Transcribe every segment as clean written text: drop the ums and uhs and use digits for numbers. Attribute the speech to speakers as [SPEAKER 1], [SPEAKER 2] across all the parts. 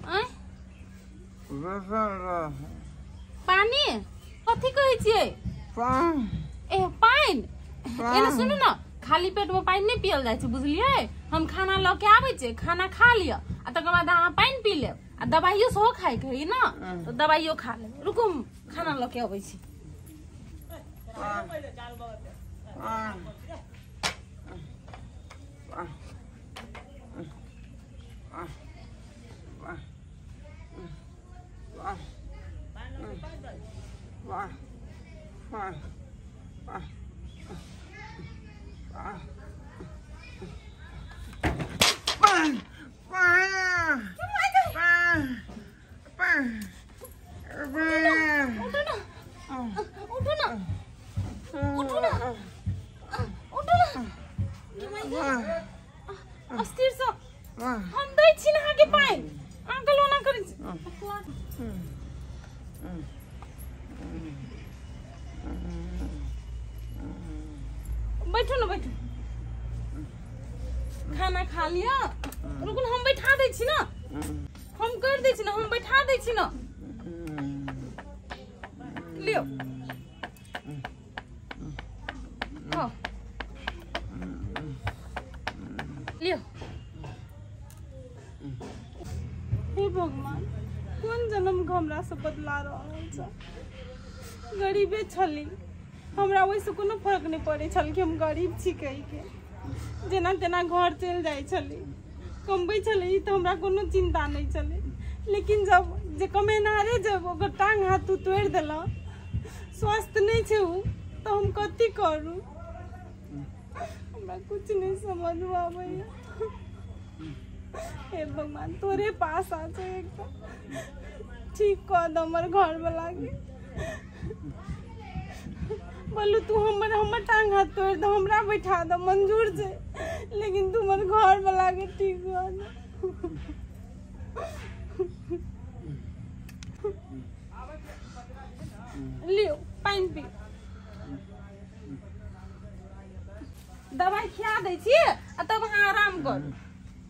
[SPEAKER 1] आँय पानी कथी कहै छियै? ए पानि। एने सुनू ने, खाली पेट में पानि नहि पियल जाइ छै, बुझलियै? हम खाना लऽ के आबै छियै, खाना खा लिअ आ तकर बाद अहाँ पानि पी लेब आ दवाइयो सेहो खाइके है ने, तऽ दवाइयो खा लेब। रुकू, हम खाना लऽ के अबै छी। उठू ना, उठू ना, उठू ना, उठू ना। अस्थिर सँ हम दै छी ने अहाँके पानि, अहाँ ओना करै छी। बैठू ने, बैठू, खाना खा लिअ। रुकू ने, हम बैठा दै छी ने, हम कर दै छी ने, हम बैठा दै छी ने। लियो, खाओ, लियो। हे भगवान, कोन जन्म के हमरा से बदला रहल छै? गरीबे छली, हमरा ओहिसँ कोनो फर्क नहि पड़ै छल कि हम गरीब छी कहि के। जेना तेना घर चलि जाइ छली, कमबै छली तऽ हमरा कोनो चिन्ता नहि छलै। लेकिन जब जे कमेनहारे जब ओकर टांग हाथ तू तोड़ि देलह, स्वस्थ नहि छै ओ, तऽ हम कथी करू? हमरा कुछ नहि समझमे आबैया। हे भगवान, तोरे पास आ छै, एकटा ठीक कऽ दे हमर घरवला के। बोलू तू हमर हमर टांग हाथ तोड़ि दे, हमरा बैठा दे, मंजूर छै, लेकिन तू हमर घरवला के ठीक कऽ दे। लियो पानि पी, दवाई खिया दै छी आ तब अहाँ आराम करू,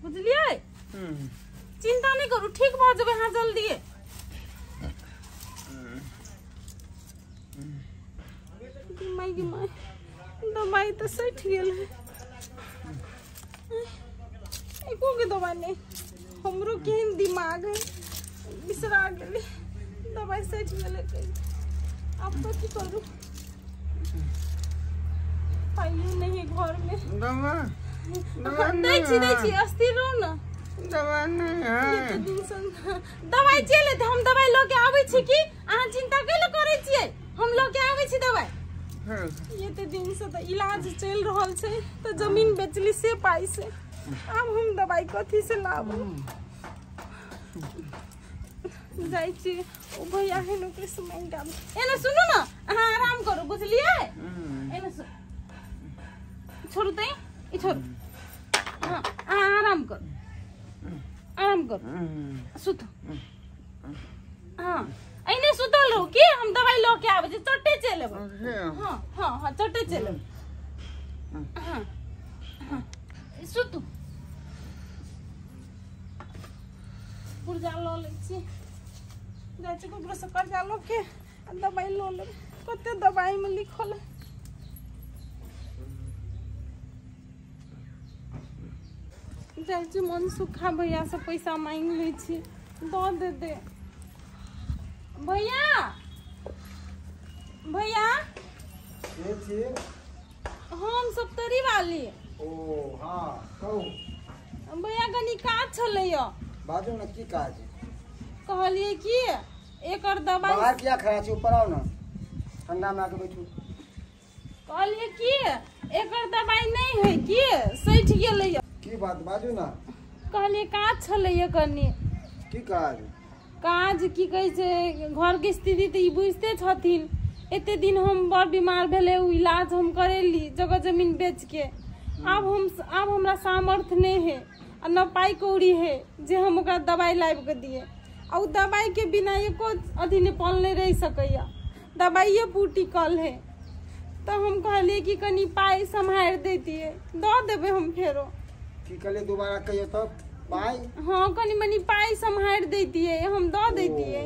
[SPEAKER 1] बुझलियै? चिंता नहि करू, ठीक भऽ जेबै अहाँ जल्दिए। माय गे माय, दवाई तऽ सठि गेल है, एको के दवाई नहि। हमरो केहन दिमाग है, बिसरा गेलै, दवाई सठि गेलै। आब कथी करू? पाइयो नहीं है घर में। दै छी, दै छी, अस्थिर रहू ने।
[SPEAKER 2] दवा नहीं है।
[SPEAKER 1] दवाई चलि एतै, हम दवाई लऽ के आबै छी कि अहाँ चिंता कैले करै छियै? हम लऽ के आबै छी दवाई। एते दिन से तऽ इलाज चलि रहल छै, तऽ जमीन बेचली से पाइ से, आब हम दवाई कथी से लाबू? जाइ छी ओ भैया है नौकरी से मांगि के आबै। एने सुनू ने, अहाँ आराम करू, बुझलियै? एने छोड़ू तऽ ई छोड़ू। हाँ, अहाँ आराम करू, आराम करू, सुतू। हाँ, एने सुतल रहू कि हम दवाई लऽ के आबै छी, चटे चलि एबै। हाँ हाँ हाँ, चटे चलि एबै। हाँ हाँ, सुतू। पुर्जा लऽ लै छी, जाइ छी ककरोसँ कर्जा लऽ के आ दवाई लऽ लेबै। कते दवाईमे लिखल है। जाइ छी मन सुखा भैया से पैसा मांगि लै छी, दऽ देतै। भैया, भैया,
[SPEAKER 3] के छी?
[SPEAKER 1] हम सप्तरी वाली।
[SPEAKER 3] ओ हाँ, कहू
[SPEAKER 1] भैया, कनी काज छलैया।
[SPEAKER 3] बाजू ने, की काज?
[SPEAKER 1] कहलियै कि एकर दवाई।
[SPEAKER 3] बाहर किया खड़ा छी? ऊपर आउ ने, ठंडा में आके बैठू।
[SPEAKER 1] कहलियै कि एकर दवाई नहीं है कि सठि गेलैया।
[SPEAKER 3] की बात, बाजू ना।
[SPEAKER 1] कहलियै काज छलैया कनी।
[SPEAKER 3] की काज?
[SPEAKER 1] काज की कहै छै, घर के स्थिति तऽ ई बुझिते छथिन। एते दिन हम बड़ बीमार भेलै, ओ इलाज हम करेली जगह जमीन बेच के। आब हमरा सामर्थ्य नहि है आ न पाइ कौड़ी है जे हम ओकरा दवाई लाबि कऽ दियै। आ ओ दवाई के बिना एको अथी नहि पल नहि रहि सकैया, दवाइये पूटी कल है। तऽ हम कहलियै कि कनी पाइ सम्हारि दैतियै, दऽ देबै हम फेरो।
[SPEAKER 3] की कहलियै दोबारा कहियो तब? पाई?
[SPEAKER 1] हाँ, कनी मनी पाई सम्हारि दैतियै, हम दऽ दैतियै।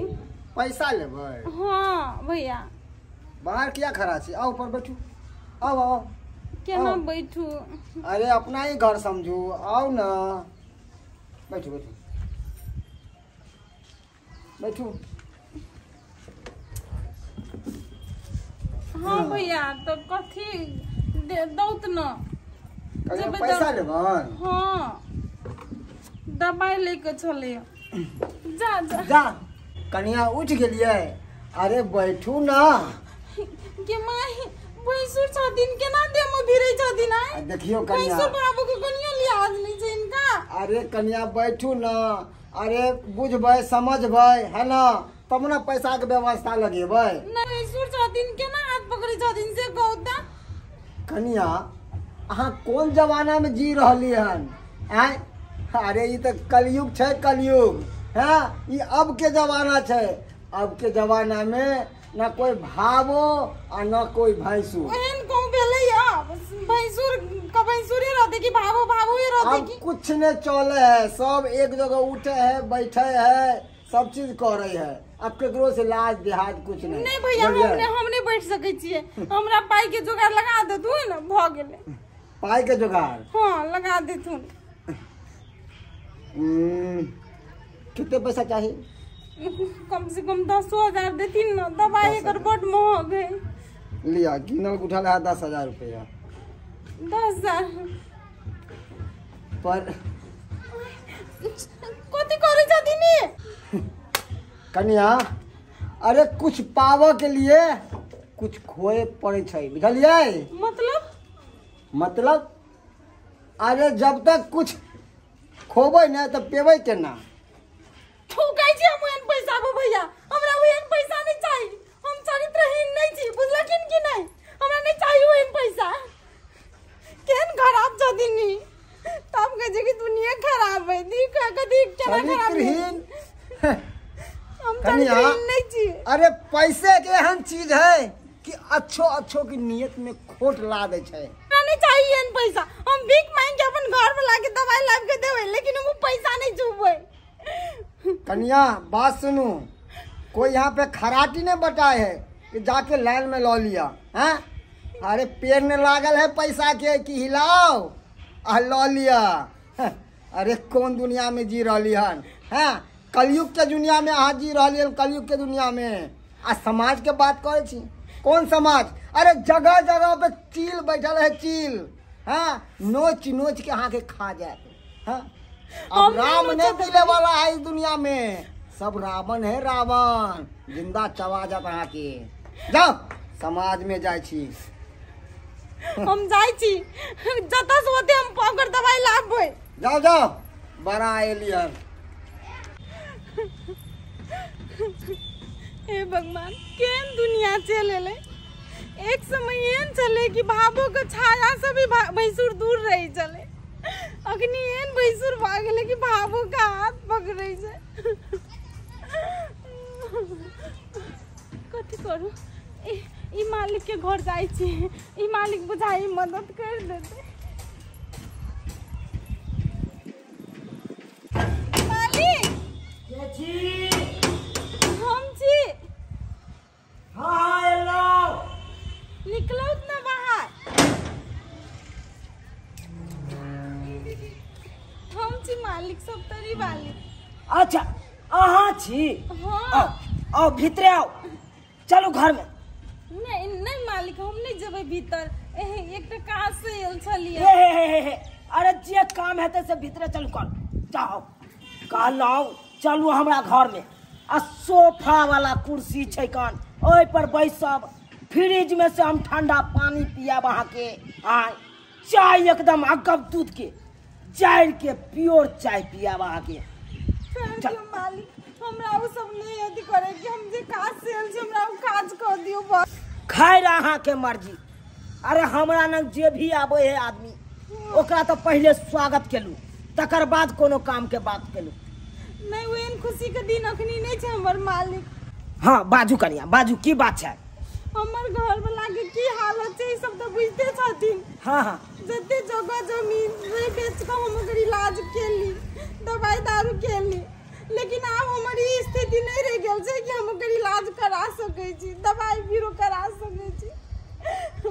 [SPEAKER 3] पैसा लेबै?
[SPEAKER 1] हाँ भैया।
[SPEAKER 3] बाहर किया खड़ा छी? आउ ऊपर बैठू। आउ आउ।
[SPEAKER 1] केना बैठू?
[SPEAKER 3] अरे अपना ही घर समझू, आउ ना, बैठू बैठू बैठू।
[SPEAKER 1] हाँ भैया, तो कथी दौत न?
[SPEAKER 3] पैसा लेबै?
[SPEAKER 1] हाँ, दवाई लेके छलै। जा जा
[SPEAKER 3] जा। कनिया उठ गेलियै? अरे बैठू ना।
[SPEAKER 1] के माई, भैंसुर छथिन, केना देह में भिरै छथिन? आइ
[SPEAKER 3] देखियो कनिया,
[SPEAKER 1] भैंसुर बाबू के कनियो लिहाज नहीं छै इनका।
[SPEAKER 3] अरे कनिया बैठू ना, अरे बुझबै समझबै है ना, तब ना पैसा के व्यवस्था लगेबै।
[SPEAKER 1] नहीं, भैंसुर छथिन, केना हाथ पकड़ै छथिन से कहू त।
[SPEAKER 3] कनिया अहाँ कोन जमाना में जी रहली हन? आँय, अरे ई तऽ कलयुग छै, कलयुग है, ई अब के जमाना छै। अब के जमाना में ना कोई भावो आ ना कोई भैंसुर।
[SPEAKER 1] एहन कहूं भेलै अब भैंसुर के भैंसुरे रहते कि भावो भावोए रहते?
[SPEAKER 3] कि कुछ ने चले है, सब एक जगह उठे है बैठे है, सब चीज करे है। अब केकरो से लाज देहात कुछ नहीं।
[SPEAKER 1] नहीं भैया, हम नहीं बैठ सकै छियै, हमरा पाई के जोगाड़ लगा देथुन, भ गेलै।
[SPEAKER 3] पाई के जोगाड़?
[SPEAKER 1] हाँ लगा देथुन।
[SPEAKER 3] कितने पैसा चाहिए?
[SPEAKER 1] कम से कम 10,000 देथिन ना, दवाई एकर बड महग है।
[SPEAKER 3] लिया, गिनल गुठल है 10,000 रुपया।
[SPEAKER 1] 10,000
[SPEAKER 3] पर
[SPEAKER 1] कथी करै छथिन?
[SPEAKER 3] कनिया अरे कुछ पावे के लिए कुछ खोए पड़े छै, बुझलियै?
[SPEAKER 1] मतलब?
[SPEAKER 3] मतलब अरे जब तक कुछ खोबै ने तऽ पेबै केना?
[SPEAKER 1] थूकै छी हम ओहन पैसा गो भैया, हमरा ओहन पैसा नहीं चाही, हम चरित्रहीन नहीं छी, बुझलखिन कि नहीं? हमरा नहीं चाही ओहन पैसा। केहन खराब छथिन ई, तब कहै छै कि दुनिया खराब है। देख कथी केना खराब है। हम चरित्रहीन नहीं छी।
[SPEAKER 3] अरे पैसे के एहन चीज है कि अच्छो अच्छो की नियत में खोट ला दै छै।
[SPEAKER 1] हमरा नहीं चाही एहन पैसा, हम भीख मांगि के अपन घर वाला के दवाई लाबि के देबै, लेकिन हम पैसा नहीं छुबै।
[SPEAKER 3] कनिया बात सुनू, कोई यहाँ पे खराटी नहीं बटाए है कि जाके लाइन में लॉ लिया हैं? अरे पेड़ ने लागल है पैसा के कि हिलाओ आ लॉ लिया। अरे कौन दुनिया में जी रही हन हैं? कलयुग के दुनिया में अहाँ जी रही हन, कलयुग के दुनिया में। आ समाज के बात करे छी, कौन समाज? अरे जगह जगह पे चील बैठल है, चील हाँ, नोच नोच के अहाँ के खा जाए। हाँ, अब राम नहीं मिले वाला है इस दुनिया में, सब रावण है, रावण जिंदा चबा जात अहाँ के। जाओ समाज में जाय छी।
[SPEAKER 1] हम जाय छी, जतऽ से ओते हम ओकर दवाई लाबबै।
[SPEAKER 3] जाओ जाओ, बड़ा एलियन।
[SPEAKER 1] हे भगवान, केहन दुनिया चलि एलै। एक समय एहन छलै कि भावो के छाया से भी भैंसुर दूर रहै छलै, अखनी एहन भैंसुर भऽ गेलै कि भावो के हाथ पकड़ै छै। कथी करू? ई मालिक के घर जाइ छी, ई मालिक बुझाइ मदद कर देतै। मालिक
[SPEAKER 4] के छी?
[SPEAKER 1] हम छी।
[SPEAKER 4] हाँ एलो।
[SPEAKER 1] निकलो ना बाहर। हम छी मालिक, सब तरी वाली।
[SPEAKER 4] अच्छा अहाँ छी?
[SPEAKER 1] हाँ।
[SPEAKER 4] आओ भीतरे आओ, चलू घर में।
[SPEAKER 1] नहीं नहीं मालिक, हम नहीं जेबै भीतर, एकटा काज से आयल छलियै।
[SPEAKER 4] हे हे हे, अरे जे काम हेतै से भीतरे चलू कर जाओ। कहलहुँ चलू हमरा घर में, आ सोफा वाला कुर्सी छै कान, ओहि पर बैसब, फ्रिज में से हम ठंडा पानी पियाब अहाँके, आ चाय एकदम अगब दूध के जारि के प्योर चाय पियाब अहाँके।
[SPEAKER 1] मालिक हमरा ओ सब नहीं अथी करे कि हम जे काज से आयल छी हमरा ओ काज कर दियौ बस।
[SPEAKER 4] खैर अहाँके मर्जी। अरे हमरा लग जे भी आबै है आदमी ओकरा तऽ पहिले स्वागत केलहुँ, तकर बाद कोनो काम के बात केलहुँ।
[SPEAKER 1] नहीं ओहन खुशी के दिन अखनी नहीं छै हमर मालिक।
[SPEAKER 4] हाँ बाजू कनिया बाजू, की बात छै?
[SPEAKER 1] हमर घर वाला के की हालत छै ई सब तऽ बुझते छथिन।
[SPEAKER 4] हाँ हाँ,
[SPEAKER 1] जते जगह जमीन बेच कऽ हम ओकर इलाज केली, दवाई दारू केली, लेकिन आब हमर ई स्थिति नहि रहि गेल छै कि हम ओकर इलाज करा सकै छी, दवाई बीरो करा सकै छी।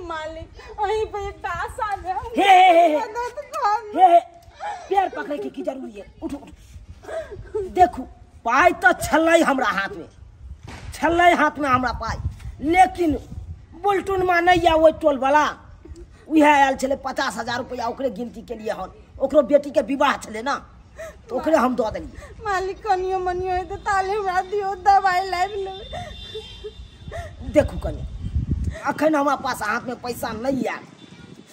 [SPEAKER 1] मालिक अहीं पर एकटा आशा है।
[SPEAKER 4] हे हे हे
[SPEAKER 1] मदद करू।
[SPEAKER 4] हे हे, पैर पकड़े के की जरूरी है? उठू उठू। देखू पाइ तऽ छलै हमरा हाथ में, छलै हाथ में हमरा पाइ, लेकिन बुलटुन मा नहि यऽ ओहि टोल वाला, उएह आयल छलै 50,000 रुपया ओकरे गिनती के लिए हन, ओकरो बेटी के विवाह छलै ना, तऽ ओकरे हम दऽ देलियै।
[SPEAKER 1] मालिक कनियो मनियो हेतै ताले हमरा दियौ, दवाई लाबि लेबै।
[SPEAKER 4] देखू कनि अखन हमरा पास हाथ में पैसा नहीं आयल,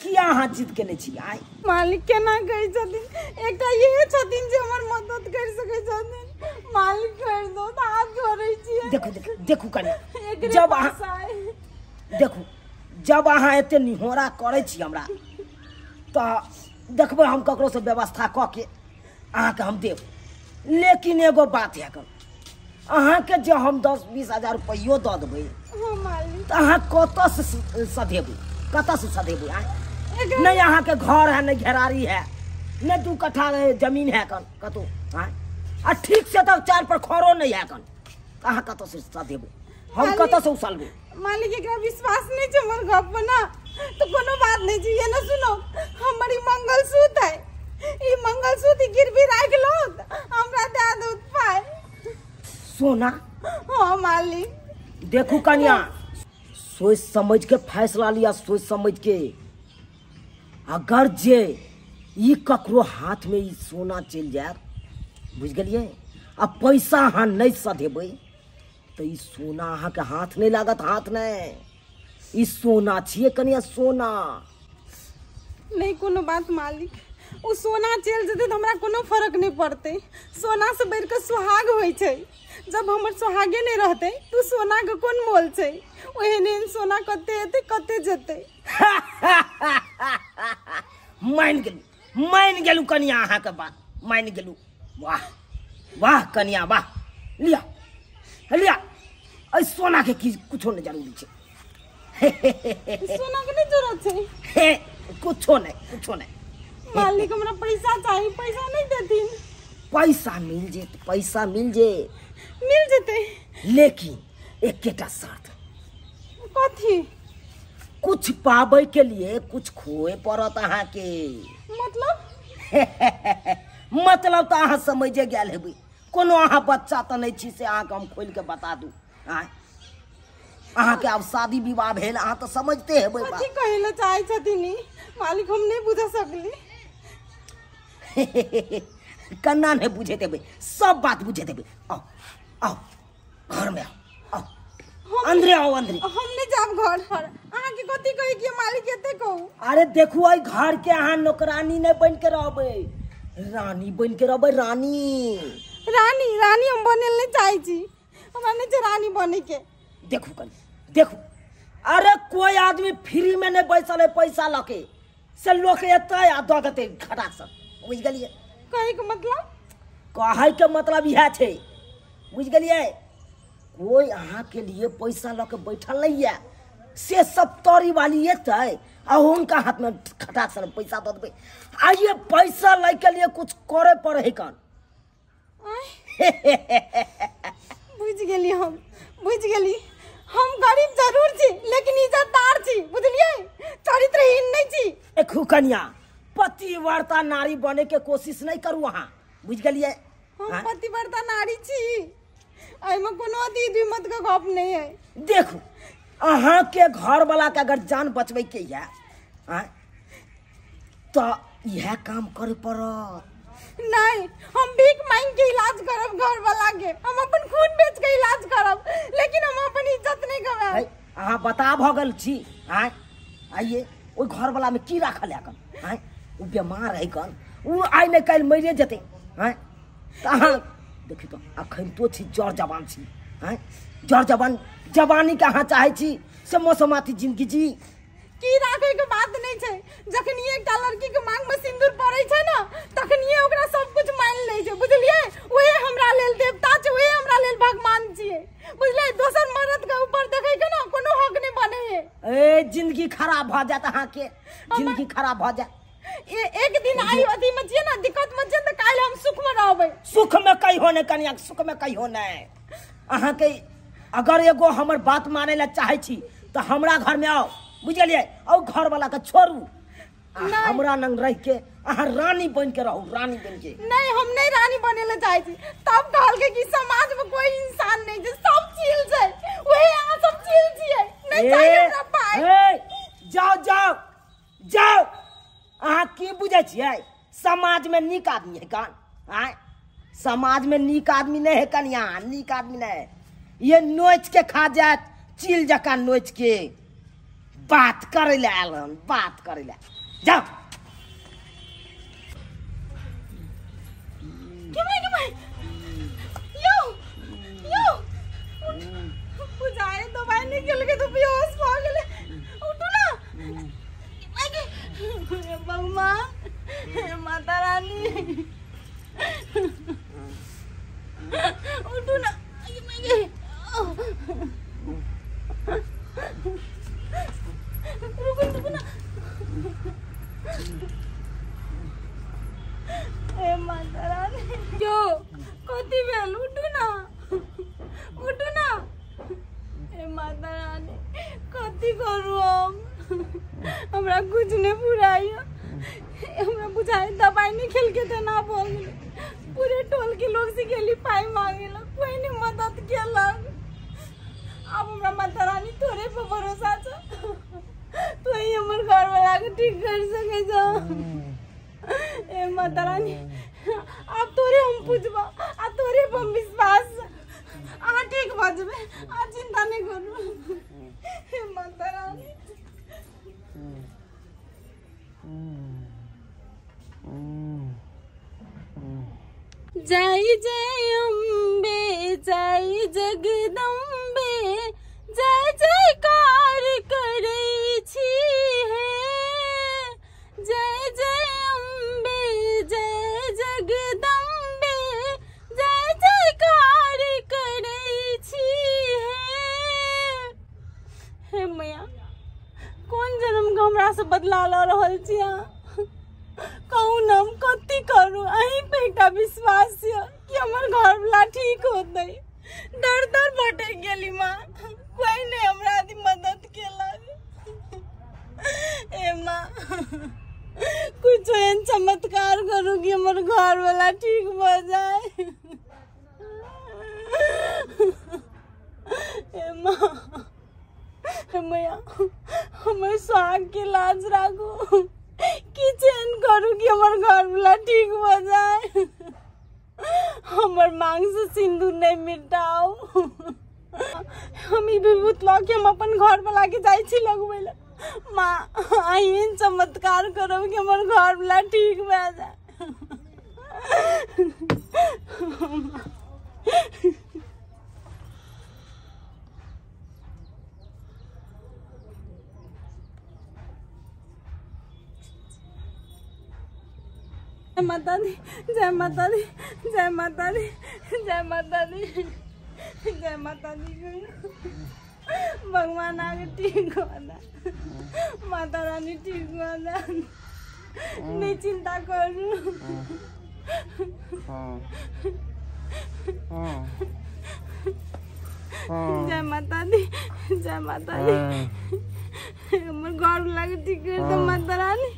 [SPEAKER 4] किया अहाँ जिद केने छी आइ?
[SPEAKER 1] मालिक केना कहै छथिन, एकटा इहे छथिन जे हमर मदद करि सकै छथिन। मालिक कर दो तऽ हाथ जोड़ै छियै।
[SPEAKER 4] देखू देखू देखू कनि,
[SPEAKER 1] एकरे
[SPEAKER 4] जब
[SPEAKER 1] पास
[SPEAKER 4] अहाँ
[SPEAKER 1] आइ।
[SPEAKER 4] देखू जब अहाँ एते निहोरा करै छी हमरा तऽ देखबै हम ककरोसँ व्यवस्था कऽ के अहाँके हम देब, लेकिन एगो बात है कन, अहाँके जे हम 10-20 हजार रुपैयो दऽ देबै
[SPEAKER 1] हाँ मालिक
[SPEAKER 4] तऽ अहाँ कतऽसँ सधेबै, कतऽसँ सधेबै आँय?
[SPEAKER 1] एकरा
[SPEAKER 4] नहीं अहाँके घर है, नहीं घेरारी है, नहीं 2 कट्ठा जमीन है कन कतौ आँय, आ ठीक से तऽ 4 पर खरो नहीं है कन, अहाँ कतऽसँ सधेबै, हम
[SPEAKER 1] मालिक-
[SPEAKER 4] कतऽसँ उसलबै?
[SPEAKER 1] मालिक एकरा विश्वास नहीं छै हमर गप पर ना, तो कोनो बात नहीं छै। ये ना सुनो, हमर ई मंगलसूत्र है, ई मंगलसूत्र गिरवी राखि लो, हमरा दए दो पाइ।
[SPEAKER 4] सोना?
[SPEAKER 1] हाँ मालिक।
[SPEAKER 4] देखू कन्या, सोच समझ के फैसला लिया, सोच समझ के। अगर जे ई ककरो हाथ में ई सोना चलि जायत, बुझि गेलियै, आ पैसा अहाँ नहि सधेबै तऽ ई सोना अहाँके हाथ नहि लागत, हाथ नहि। ई सोना छियै कनिया, सोना।
[SPEAKER 1] नहीं कोनो बात मालिक, ओ सोना चलि जेतै तऽ हमरा कोनो फर्क नहि पड़तै। सोना से बढ़ि कऽ सुहाग होइ छै, जब हमर सुहागे नहि रहतै तऽ सोनाके कोन मोल छै? ओहन एहन सोना कते एतै कते जेतै।
[SPEAKER 4] मानि गेलू, मानि गेलू कनिया अहाँके बात मानि गेलू। वाह वाह कनिया वाह, लिया लिया, एहि सोनाके की कुछो नहि जरूरी छै।
[SPEAKER 1] सोनाके नहि जरूरत छै?
[SPEAKER 4] हे कुछो नहि, कुछो नहि।
[SPEAKER 1] मालिक हमरा पैसा चाही, पैसा नहि देथिन?
[SPEAKER 4] पैसा मिल जेत, पैसा मिल जेत।
[SPEAKER 1] मिल जेतै,
[SPEAKER 4] लेकिन एकेटा शर्त।
[SPEAKER 1] कथी?
[SPEAKER 4] कुछ पाबै के लिए कुछ खोए पड़त अहाँके।
[SPEAKER 1] मतलब?
[SPEAKER 4] मतलब तऽ अहाँ समझे गेल हेबै, कोनो अहाँ बच्चा तऽ नहि छी से अहाँके हम खोलि के बता दू। आँय अहाँके आब शादी विवाह भेल, अहाँ तऽ समझते हेबै बात।
[SPEAKER 1] कथी कहै लए चाहै छथिन ई मालिक, हम नहि बुझ सकली।
[SPEAKER 4] कन्ना नहि बुझैत हेबै, सब बात बुझैत हेबै। आउ आउ घर में आउ, आउ अंदरे आउ, अंदरे।
[SPEAKER 1] हम नहि जायब घर पर, अहाँके कथी कहै के मालिक एते कहू।
[SPEAKER 4] अरे देखू एहि घर के अहाँ नौकरानी नहि बनि के रहबै, रानी बनि के रहबै, रानी।
[SPEAKER 1] रानी? रानी हम बने नहि चाहै छी, हमरा नहि छै रानी बने के।
[SPEAKER 4] देखू कनि देखू, अरे कोई आदमी फ्री में नहीं बैसल है पैसा लके, से लोक एतै आ दऽ देतै खटाक सब, बुझि गेलियै?
[SPEAKER 1] कहै के मतलब?
[SPEAKER 4] कहै के मतलब इएह छै, बुझि गेलियै? कोई अहाँके लिए पैसा लऽ के बैठल नहीं है, से सब तरी वाली एतै आ हुनका हाथ में खटाक सन पैसा दऽ देबै। आ ये पैसा लै के लिए कुछ करे पड़े है कन।
[SPEAKER 1] आँय? बुझि गेली हम, बुझि गेली। हम गरीब जरूर छी लेकिन इज्जतदार छी, बुझलियै? चरित्रहीन नहि छी।
[SPEAKER 4] देखू कन्या, पतिव्रता नारी बने के कोशिश नहीं करू अहाँ, बुझि गेलियै?
[SPEAKER 1] हम
[SPEAKER 4] आँय?
[SPEAKER 1] पतिव्रता नारी छी, एहिमे कोनो अथी द्विमत के गप नहि है।
[SPEAKER 4] देखू अहाँके घर वाला के अगर जान बचबै के यऽ आँय, तऽ इएह काम करे पड़त।
[SPEAKER 1] नहीं, हम भीख मांग के इलाज करब घर वाला के, हम अपन खून बेच के इलाज करब, लेकिन हम अपन इज्जत नहीं गवाएब।
[SPEAKER 4] है, अहाँ बता भऽ गेल छी आँय? आइए ओहि घर वाला में की राखल है कन आँय? ओ बेमार है कन, ओ आइ नहि काल्हि मरिए जेतै आँय? तऽ अहाँ देखियौ तऽ अखन तो छी जर जवान छी आँय, जर जवान जवानी के अहाँ चाहै छी से मौसमाती जिंदगी जी।
[SPEAKER 1] की राखे के बात नहीं छै, जखन एकटा लड़की के मांग में सिंदूर पड़ै छै ना, तखनिये ओकरा सब कुछ मान लै छै, बुझलियै? ओहे हमरा लेल देवता छै, ओहे हमरा लेल भगवान छियै, बुझलियै? दोसर मर्द के ऊपर देखै के ना कोनो हक नहीं बने है।
[SPEAKER 4] ए जिंदगी खराब भऽ जायत अहाँके, जिंदगी खराब भऽ जायत।
[SPEAKER 1] एक दिन आई अथी में छियै ना, दिक्कत में छियै, तऽ काल्हि काल्हि हम सुख में रहबै।
[SPEAKER 4] सुख में कहियो नहि कनिया, सुख में कहियो नहि। अहाँके अगर एगो हमर बात मानै लए चाहै छी तऽ हमरा घर में आउ, बुझलियै? और घर वाला के छोड़ू, हमरा नंग रह के अहाँ रानी बन के रहू, रानी बन के।
[SPEAKER 1] नहीं, हम नहीं रानी बने ला चाहे छी। तब कहलकै कि समाज में कोई इंसान नहीं छै, सब चील छै, वही अहाँ सब चील छियै। नहीं चाहिए हमरा पाई।
[SPEAKER 4] ए जाओ जाओ जाओ, अहाँ की बुझै छियै समाज में नीक आदमी है कान? आय समाज में नीक आदमी नहीं है कनिया, नीक आदमी नहीं है। ये नोच के खा जात, चील जका नोच के बात करे ले आयल हन, बात करे ले। जाओ।
[SPEAKER 1] यो यो पुजारी दवाई नहीं खेल के तो बेहोश भ गेलै। उठू ना। भगवान, माता रानी, उठू ना। रुकू रुकू ना। ए माता रानी, यो कथी भेल? उठू ना, उठू ना। ए माता रानी, कथी करू हम? हमरा कुछ नहीं पुराइयो, हमरा बुझाइ दवाई नहीं खेल के देना भऽ गेलै। पूरे टोल के लोग से गेली पाई मांगे ला, कोई नहीं मदद केलक। आब हमरा माता रानी तोरे पर भरोसा छ, तू ही हमर घर वाला के ठीक कर सकै छ। ए माता रानी, आब तोरे हम पूजबा आ तोरे पर विश्वास, अहाँ ठीक भऽ जेबै, अहाँ चिंता नहीं करू। हे माता रानी। जय जय अम्बे, जय जगदम्बे, जय जयकार करै छी हे। जय जय अम्बे, जय जगदम्बे, जय जयकार करै छी हे। हे मैया, कोन जन्म के हमरा से बदला लऽ रहल छी अहाँ? कहू न हम कथी करू? अहीं पे एकटा विश्वास यऽ कि हमर घर वाला ठीक होतै। दर दर भटकि गेली माँ, कोई नहीं हमरा मदद केलक। ए माँ, कुछ एहन चमत्कार करू कि हमर घर वाला ठीक भऽ जाए। ए माँ, हे मैया, हमर सुहाग के लाज राखू, की चैन करू कि हमर घर वाला ठीक भऽ जाए। हमर मांग से सिंदूर नहीं मिटाओ। हम ई विभूत लऽ के हम अपन घर वाला के जाइ छी लगबै लए। माँ, एहन चमत्कार करब कि हमर घर वाला ठीक भऽ जाए। जय माता दी, जय माता दी, जय माता दी, जय माता दी, जय माता दी। भगवान आगे ठीक हो दा, माता रानी ठीक हो दा, नहीं चिंता करू। जय माता दी, जय माता दी। हमर घर वाला के ठीक कर दो माता रानी।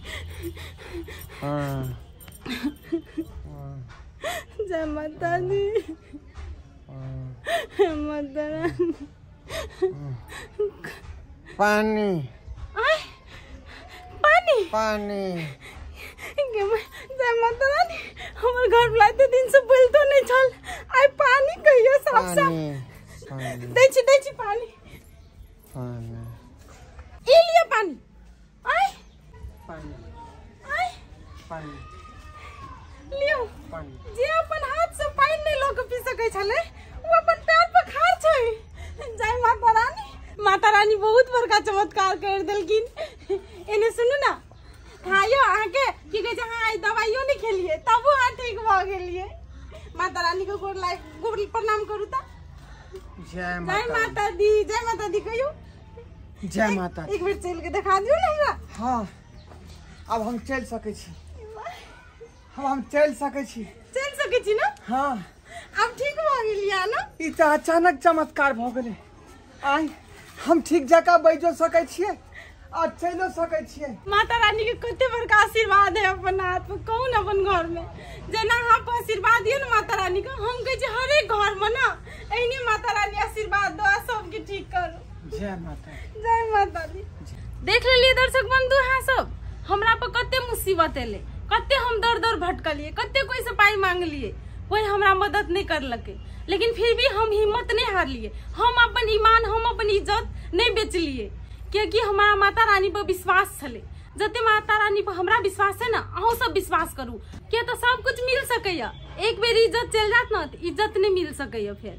[SPEAKER 1] जय माता दी, माता रानी।
[SPEAKER 2] पानी,
[SPEAKER 1] पानी,
[SPEAKER 2] पानी।
[SPEAKER 1] जय माता रानी, हमर घर वाला एते दिन से बोलतो नहीं छल, आइ पानी कहियो साफ साफ दै छी, दै छी पानी। ई लिअ पानी। आइ
[SPEAKER 2] पानी,
[SPEAKER 1] आइ
[SPEAKER 2] पानी
[SPEAKER 1] लियौ। जे अपन हाथ से पानि नहि लऽ के पी सकै छलै, ओ अपन पैर पर खाड़ छै। जय माता रानी। माता रानी बहुत बड़का चमत्कार कर देलखिन। एने सुनू ना, खाइयो अहाँके की कहै छै, अहाँ आइ दवाइयो नहि खेलियै तबो अहाँ ठीक भऽ गेलियै। माता रानी के गोर लाग, गोर प्रणाम करू तऽ।
[SPEAKER 2] जय
[SPEAKER 1] माता दी, जय माता दी कहियो।
[SPEAKER 2] जय माता दी।
[SPEAKER 1] एक बेर चलि के देखा दियौ ने हमरा।
[SPEAKER 2] हाँ, अब हम चलि सकै छी। हम चलि सकै छी।
[SPEAKER 1] चलि सकै छी ने?
[SPEAKER 2] हाँ।
[SPEAKER 1] आब ठीक भऽ गेलियै ने?
[SPEAKER 2] ई तऽ अचानक चमत्कार भऽ गेलै। आइ हम ठीक जकाँ बैजो सकै छियै आ चलियो सकै छियै।
[SPEAKER 1] माता रानी के कते बड़का आशीर्वाद है अपन हाथ पर। कहू ने अपन घर में जेना अहाँ पर आशीर्वाद दियौ ने माता रानी के, हम कहै छी हरेक घर में ना एहने माता रानी आशीर्वाद दो आ सबके ठीक करू।
[SPEAKER 2] जय माता।
[SPEAKER 1] जय माता दी। देख लेलियै दर्शक बंधु, अहाँ सब हमरा पर कते मुसीबत एलै, कते हम दर दर भटकलियै, कते कोई से पाई मांगलियै, कोई हमरा मदद नहीं करलकै, लेकिन फिर भी हम हिम्मत नहीं हारलियै। हम अपन ईमान, हम अपन इज्जत नहीं बेचलियै, क्योंकि हमारा माता रानी पर विश्वास छलै। जते माता रानी पर हमरा विश्वास है ना, अहूँ सब विश्वास करू, किया तो सब कुछ मिल सकैया। एक बेर इज्जत चलि जात ना तऽ इज्जत नहीं मिल सकैया फेर।